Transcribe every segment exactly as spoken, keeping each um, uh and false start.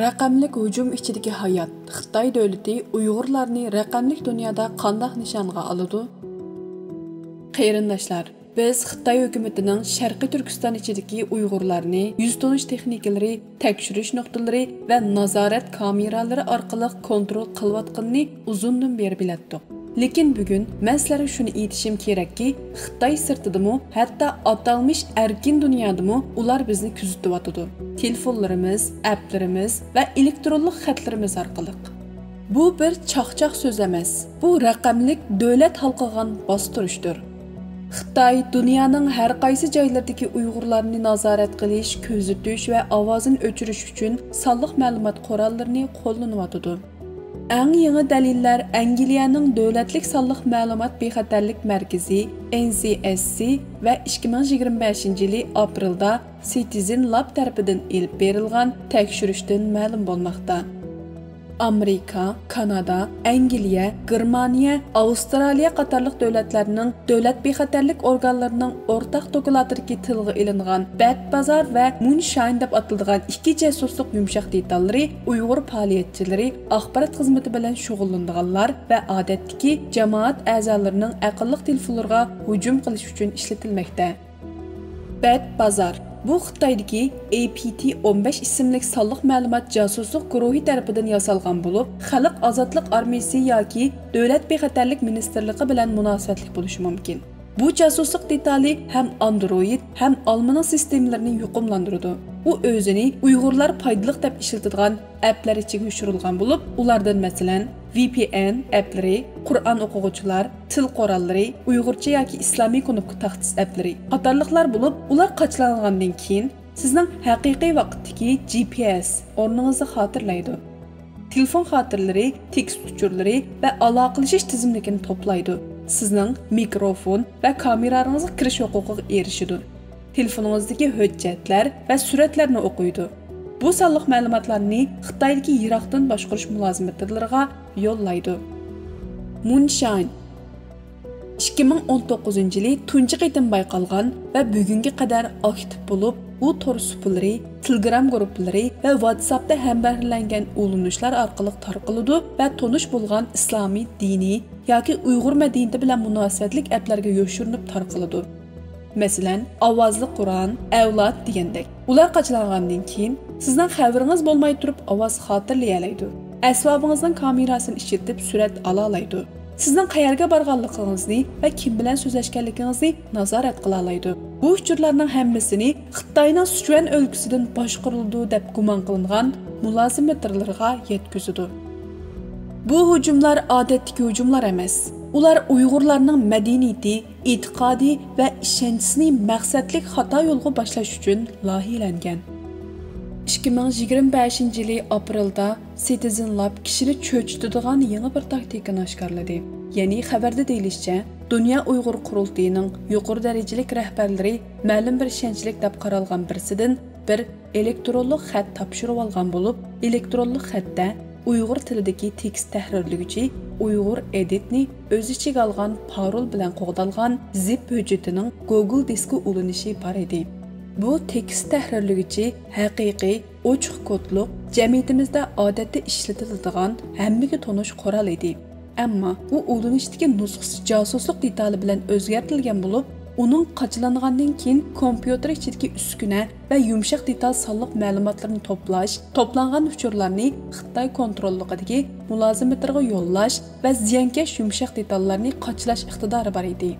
رەقەملىك ھۇجۇم ئىچىدىكى ھايات. خىتاي دۆلىتى ئۇيغۇرلارنى رەقەملىك دۇنيادا قانداق نىشانغا ئالىدۇ؟ قېرىنداشلار، بىز خىتاي ھۆكۈمىتىنىڭ شەرقىي تۈركىستان ئىچىدىكى ئۇيغۇرلارنى يۈز تونۇش تېخنىكىلىرى، تەكشۈرۈش نۇقتىلىرى ۋە نازارەت كامېرالىرى ئارقىلىق كونترول قىلىۋاتقىنىنى ئۇزۇندىن بېرى بىلەتتۇق. لېكىن بۈگۈن مەن سىلەرگە شۇنى ئېيتىشىم كېرەككى، خىتاي سىرتىدىمۇ، ھەتتا ئاتالمىش ئەركىن دۇنيادىمۇ ئۇلار بىزنى كۆزىتىۋاتىدۇ. تېلېفونلىرىمىز، ئەپلىرىمىز ۋە ئېلېكترونلۇق خەتلىرىمىز ئارقىلىق. بۇ بىر چاقچاق سۆز ئەمەس، بۇ رەقەملىك دۆلەت ھالقىغان باستۇرۇشتۇر. خىتاي دۇنيانىڭ ھەر قايسى جايلىرىدىكى ئۇيغۇرلارنى نازارەت قىلىش، كۆزىتىش ۋە ئاۋازىنى ئۆچۈرۈش ئۈچۈن سانلىق مەلۇمات قوراللىرىنى قوللىنىۋاتىدۇ. ئەڭ يېڭى دەلىللەر ئەنگلىيەنىڭ دۆلەتلىك سانلىق مەلۇمات بىخەتەرلىك مەركىزى، ئېن سى ئېس سى، ۋە ئىككى مىڭ يىگىرمە بەشىنچى يىلى ئاپرېلدا سىتىزېن لاب تەرىپىدىن ئېلىپ بېرىلغان تەكشۈرۈشتىن مەلۇم بولماقتا. ئامېرىكا، كانادا، ئەنگلىيە، گېرمانىيە، ئاۋسترالىيە قاتارلىق دۆلەتلەرنىڭ دۆلەت بىخەتەرلىك ئورگانلىرىنىڭ ئورتاق دوكلاتىدىكى تىلغا ئېلىنغان بەت بازار ۋە مۇنشاين دەپ ئاتىلىدىغان ئىككى جاسۇسلۇق يۇمشاق دېتاللىرى ئۇيغۇر پائالىيەتچىلىرى، ئاخبارات خىزمىتى بىلەن شۇغۇللىنىدىغانلار ۋە ئادەتتىكى جامائەت ئەزالىرىنىڭ ئەقىللىق تېلېفونلىرىغا ھۇجۇم قىلىش ئۈچۈن ئىشلىتىلمەكتە. بەت بازار. بۇ خىتايدىكى ئەي پىي تى ئون بەش ئىسىملىك سانلىق مەلۇمات جاسۇسلۇق گۇرۇھى تەرىپىدىن ياسالغان بولۇپ، خەلق ئازادلىق ئارمىيىسى ياكى دۆلەت بىخەتەرلىك مىنىستىرلىقى بىلەن مۇناسىۋەتلىك بولۇشى مۇمكىن. بۇ جاسۇسلۇق دېتالى ھەم ئاندرويد، ھەم ئالمىنىڭ سىستېمىلىرىنى يۇقۇملاندۇرىدۇ. ئۇ ئۆزىنى ئۇيغۇرلار پايدىلىق دەپ ئىشلىتىدىغان ئەپلەر ئىچىگە يوشۇرۇلغان بولۇپ، ئۇلاردىن مەسىلەن، ۋى پى ئېن ئەپلىرى، قۇرئان ئوقۇغۇچىلار، تىل قوراللىرى، ئۇيغۇرچە ياكى ئىسلامىي كۇنۇپكا تاختىسى ئەپلىرى قاتارلىقلار بولۇپ، ئۇلار قاچىلانغاندىن كېيىن سىزنىڭ ھەقىقىي ۋاقىتتىكى جى پى ئېس ئورنىڭىزنى خاتىرىلەيدۇ. تېلېفون خاتىرىلىرى، تېكىست ئۇچۇرلىرى ۋە ئالاقىلىشىش تىزىملىكىنى توپلايدۇ. سىزنىڭ مىكروفون ۋە كامېرالىرىڭىزغا كىرىش ھوقۇقىغا ئېرىشىدۇ. تېلېفونىڭىزدىكى ھۆججەتلەر ۋە سۈرەتلەرنى ئوقۇيدۇ. بۇ سانلىق مەلۇماتلارنى خىتايدىكى يىراقتىن باشقۇرۇش مۇلازىمەتلىرىغا يوللايدۇ. مۇنشاين. ئىككى مىڭ ئون توققۇزىنچى يىلى تۇنجى قېتىم بايقالغان ۋە بۈگۈنگە قەدەر ئاكتىپ بولۇپ، ئۇ تور سۇپىلىرى، تېلېگرام گۇرۇپپىلىرى ۋە ۋاتساپتا ھەمبەھىرلەنگەن ئۇلىنىشلار ئارقىلىق تارقىلىدۇ ۋە تونۇش بولغان ئىسلامىي، دىنىي ياكى ئۇيغۇر مەدەنىيىتى بىلەن مۇناسىۋەتلىك ئەپلەرگە يوشۇرۇنۇپ تارقىلىدۇ. مەسىلەن، ئاۋازلىق قۇرئان، ئەۋلاد دېگەندەك. ئۇلار قاچىلانغاندىن كېيىن، سىزنىڭ خەۋىرىڭىز بولماي تۇرۇپ ئاۋاز خاتىرىلىيەلەيدۇ. ئەسۋابىڭىزنىڭ كامېراسىنى ئىشلىتىپ سۈرەت ئالالايدۇ. سىزنىڭ قەيەرگە بارغانلىقىڭىزنى ۋە كىم بىلەن سۆزلەشكەنلىكىڭىزنى نازارەت قىلالايدۇ. بۇ ئۇچۇرلارنىڭ ھەممىسىنى خىتاينىڭ سىچۈەن ئۆلكىسىدىن باشقۇرۇلىدۇ دەپ گۇمان قىلىنغان مۇلازىمېتىرلىرىغا يەتكۈزىدۇ. بۇ ھۇجۇملار ئادەتتىكى ھۇجۇملار ئەمەس. ئۇلار ئۇيغۇرلارنىڭ مەدەنىيىتى، ئېتىقادى ۋە ئىشەنچىسىنى مەقسەتلىك خاتا يولغا باشلاش ئۈچۈن لايىھەلەنگەن. ئىككى مىڭ يىگىرمە بەشىنچى يىلى ئاپرېلدا سىتىزېن لاب كىشىنى چۆچۈتىدىغان يېڭى بىر تاكتىكىنى ئاشكارىلىدى. يەنى خەۋەردە دېيىلىشىچە، دۇنيا ئۇيغۇر قۇرۇلتىيىنىڭ يۇقىرى دەرىجىلىك رەھبەرلىرى مەلۇم بىر ئىشەنچلىك دەپ قارالغان بىرسىدىن بىر ئېلېكترونلۇق خەت تاپشۇرۇۋالغان بولۇپ، ئېلېكترونلۇق خەتتە ئۇيغۇر تىلىدىكى تېكىست تەھرىرلىگۈچى ئۇيغۇر ئېدىتنى ئۆز ئىچىگە ئالغان پارول بىلەن قوغدالغان زىپ ھۆججىتىنىڭ گوگل دىسكى ئۇلىنىشى بار ئىدى. بۇ تېكىست تەھرىرلىگۈچى ھەقىقىي، ئوچۇق كودلۇق، جەمئىيىتىمىزدە ئادەتتە ئىشلىتىلىدىغان، ھەممىگە تونۇش قورال ئىدى. ئەمما ئۇ ئۇلىنىشتىكى نۇسخىسى جاسۇسلۇق دېتالى بىلەن ئۆزگەرتىلگەن بولۇپ، ئۇنىڭ قاچىلانغاندىن كېيىن كومپيۇتېر ئىچىدىكى ئۈسكۈنە ۋە يۇمشاق دېتال سانلىق مەلۇماتلىرىنى توپلاش، توپلانغان ئۇچۇرلارنى خىتاي كونتروللۇقىدىكى مۇلازىمېتىرغا يوللاش ۋە زىيانكەش يۇمشاق دېتاللارنى قاچىلاش ئىقتىدارى بار ئىدى.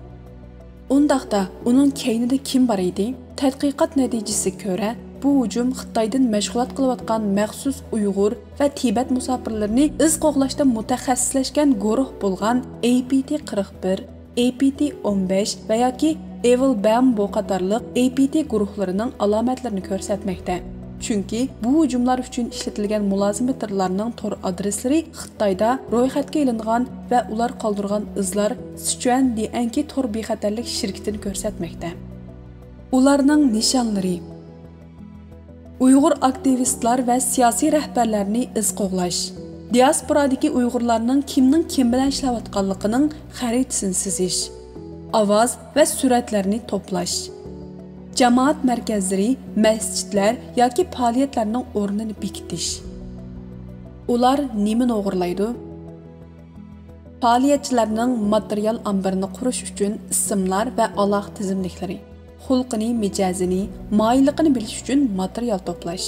ئۇنداقتا، ئۇنىڭ كەينىدە كىم بار ئىدى؟ تەتقىقات نەتىجىسىگە كۆرە، بۇ ھۇجۇم خىتايدىن مەشغۇلات قىلىۋاتقان مەخسۇس ئۇيغۇر ۋە تىبەت مۇساپىرلىرىنى ئىز قوغلاشتا مۇتەخەسسىسلەشكەن گۇرۇھ بولغان ئەي پى تى قىرىق بىر، ئەي پى تى ئون بەش ۋە ياكى ئېۋىل بامبو قاتارلىق ئەي پى تى گۇرۇھلىرىنىڭ ئالامەتلىرىنى كۆرسەتمەكتە. چۈنكى بۇ ھۇجۇملار ئۈچۈن ئىشلىتىلگەن مۇلازىمېتىرلارنىڭ تور ئادرېسلىرى خىتايدا رويخەتكە ئېلىنغان ۋە ئۇلار قالدۇرغان ئىزلار سىچۈەن دىئەنكى تور بىخەتەرلىك شىركىتىنى كۆرسەتمەكتە. ئۇلارنىڭ نىشانلىرى. ئۇيغۇر ئاكتىۋىستلار ۋە سىياسىي رەھبەرلەرنى ئىز قوغلاش. دىياسپورادىكى ئۇيغۇرلارنىڭ كىمنىڭ كىم بىلەن ئىشلەۋاتقانلىقىنىڭ خەرىتىسىنى سىزىش. ئاۋاز ۋە سۈرەتلەرنى توپلاش. جامائەت مەركەزلىرى، مەسچىتلەر ياكى پائالىيەتلەرنىڭ ئورنىنى بېكىتىش. ئۇلار نېمىنى ئوغرىلايدۇ؟ پائالىيەتچىلەرنىڭ ماتېرىيال ئامبىرىنى قۇرۇش ئۈچۈن ئىسىملار ۋە ئالاقە تىزىملىكلىرى، خۇلقىنى، مىجەزىنى، مايىللىقىنى بىلىش ئۈچۈن ماتېرىيال توپلاش،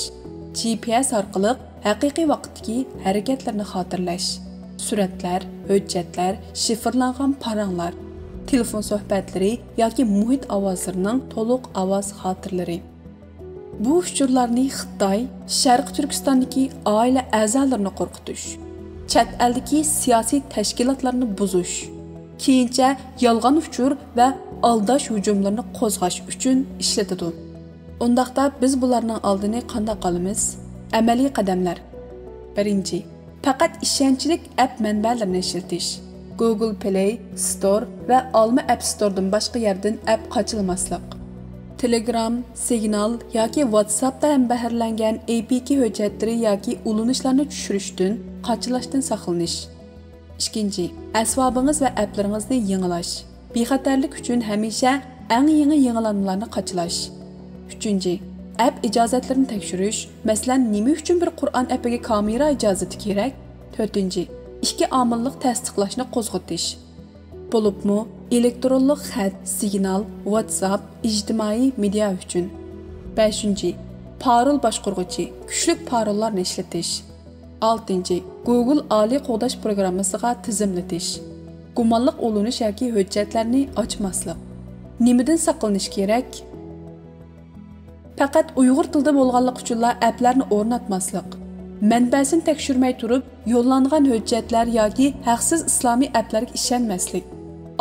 جى پى ئېس ئارقىلىق ھەقىقىي ۋاقىتتىكى ھەرىكەتلىرىنى خاتىرىلەش، سۈرەتلەر، ھۆججەتلەر، شىفىرلانغان پاراڭلار، تېلېفون سۆھبەتلىرى ياكى مۇھىت ئاۋازلىرىنىڭ تولۇق ئاۋاز خاتىرىلىرى. بۇ ئۇچۇرلارنى خىتاي، شەرقىي تۈركىستاندىكى ئائىلە ئەزالىرىنى قورقۇتۇش، چەت ئەلدىكى سىياسىي تەشكىلاتلارنى بۇزۇش، كېيىنچە يالغان ئۇچۇر ۋە ئالداش ھۇجۇملىرىنى قوزغاش ئۈچۈن ئىشلىتىدۇ. ئۇنداقتا بىز بۇلارنىڭ ئالدىنى قانداق ئالىمىز؟ ئەمەلىي قەدەملەر. بىرىنچى، پەقەت ئىشەنچلىك ئەپ مەنبەلىرىنى ئىشلىتىش. گوگل پلەي ستور ۋە ئالما ئەپ ستوردىن باشقا يەردىن ئەپ قاچىلىماسلىق. تېلېگرام، سىگنال ياكى ۋاتساپتا ھەمبەھىرلەنگەن ئەي پى كەي ھۆججەتلىرى ياكى ئۇلىنىشلارنى چۈشۈرۈشتىن، قاچىلاشتىن ساقلىنىش. ئىككىنچى، ئەسۋابىڭىز ۋە ئەپلىرىڭىزنى يېڭىلاش. بىخەتەرلىك ئۈچۈن ھەمىشە ئەڭ يېڭى يېڭىلانمىلارنى قاچىلاش. ئۈچىنچى، ئەپ ئىجازەتلىرىنى تەكشۈرۈش، مەسىلەن، نېمە ئۈچۈن بىر قۇرئان ئەپىگە كامېرا ئىجازىتى كېرەك؟ تۆتىنچى، ئىككى ئامىللىق تەستىقلاشنى قوزغىتىش. بولۇپمۇ ئېلېكترونلۇق خەت، سىگنال، ۋاتساپ، ئىجتىمائىي مېدىيا ئۈچۈن. بەشىنچى، پارول باشقۇرغۇچى، كۈچلۈك پاروللارنى ئىشلىتىش. ئالتىنچى، گوگل ئالىي قوغداش پروگراممىسىغا تىزىملىتىش. گۇمانلىق ئۇلىنىش ياكى ھۆججەتلەرنى ئاچماسلىق. نېمىدىن ساقلىنىش كېرەك؟ پەقەت ئۇيغۇر تىلىدا بولغانلىقى ئۈچۈنلا ئەپلەرنى ئورناتماسلىق. مەنبەسىنى تەكشۈرمەي تۇرۇپ يوللانغان ھۆججەتلەر ياكى ھەقسىز ئىسلامىي ئەپلەرگە ئىشەنمەسلىك.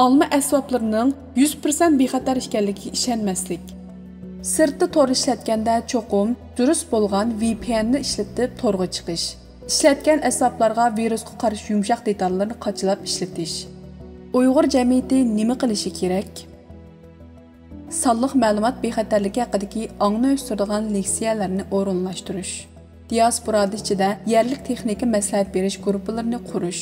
ئالما ئەسۋابلىرىنىڭ يۈز پىرسەنت بىخەتەر ئىكەنلىكىگە ئىشەنمەسلىك. سىرتتا تور ئىشلەتكەندە چوقۇم دۇرۇس بولغان ۋى پى ئېننى ئىشلىتىپ تورغا چىقىش. ئىشلەتكەن ئەسۋابلارغا ۋىرۇسقا قارشى يۇمشاق دېتاللىرىنى قاچىلاپ ئىشلىتىش. ئۇيغۇر جەمئىيىتى نېمە قىلىشى كېرەك؟ سانلىق مەلۇمات بىخەتەرلىكى ھەققىدىكى ئاڭنى ئۆستۈرىدىغان لېكسىيەلەرنى ئورۇنلاشتۇرۇش. دىياسپورادا ئىچىدە يەرلىك تېخنىكا مەسلىھەت بېرىش گۇرۇپپىلىرىنى قۇرۇش.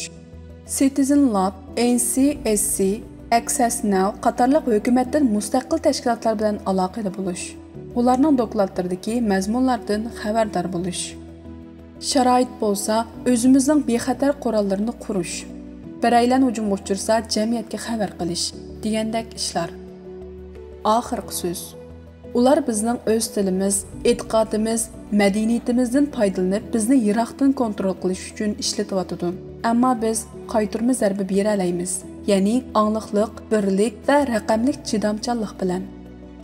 سىتىزېن لاب، ئېن سى ئېس سى، ئەكسەس ناۋ قاتارلىق ھۆكۈمەتتىن مۇستەقىل تەشكىلاتلار بىلەن ئالاقىدە بولۇش. ئۇلارنىڭ دوكلاتلىرىدىكى مەزمۇنلاردىن خەۋەردار بولۇش. شارائىت بولسا، ئۆزىمىزنىڭ بىخەتەر قوراللىرىنى قۇرۇش، بىرەيلەن ھۇجۇمغا ئۇچرىسا، جەمئىيەتكە خەۋەر قىلىش دېگەندەك ئىشلار. ئاخىرقى سۆز. ئۇلار بىزنىڭ ئۆز تىلىمىز، ئېتىقادىمىز، مەدەنىيىتىمىزدىن پايدىلىنىپ، بىزنى يىراقتىن كونترول قىلىش ئۈچۈن ئىشلىتىۋاتىدۇ. ئەمما بىز قايتۇرما زەربە بېرەلەيمىز، يەنى ئاڭلىقلىق، بىرلىك ۋە رەقەملىك چىدامچانلىق بىلەن.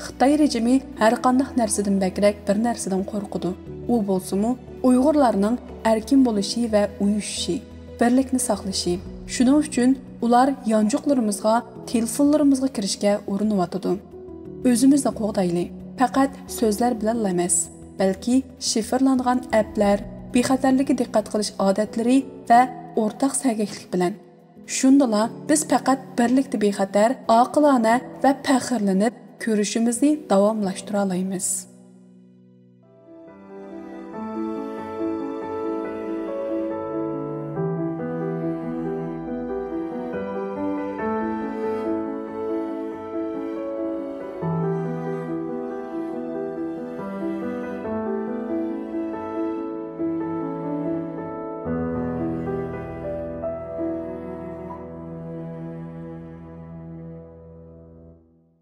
خىتاي رېجىمى ھەرقانداق نەرسىدىن بەكرەك بىر نەرسىدىن قورقىدۇ. ئۇ بولسىمۇ ئۇيغۇرلارنىڭ ئەركىن بولۇشى ۋە ئۇيۇشۇشى، بىرلىكنى ساقلىشى. شۇنىڭ ئۈچۈن ئۇلار يانچۇقلىرىمىزغا، تېلېفونلىرىمىزغا كىرىشكە ئۇرۇنۇۋاتىدۇ. ئۆزىمىزنى قوغدايلى. پەقەت سۆزلەر بىلەنلا ئەمەس، بەلكى شىفىرلانغان ئەپلەر، بىخەتەرلىككە دىققەت قىلىش ئادەتلىرى ۋە ئورتاق سەگەكلىك بىلەن. شۇندىلا بىز پەقەت بىرلىكتە بىخەتەر، ئاقىلانە ۋە پەخىرلىنىپ كۈرىشىمىزنى داۋاملاشتۇرالايمىز.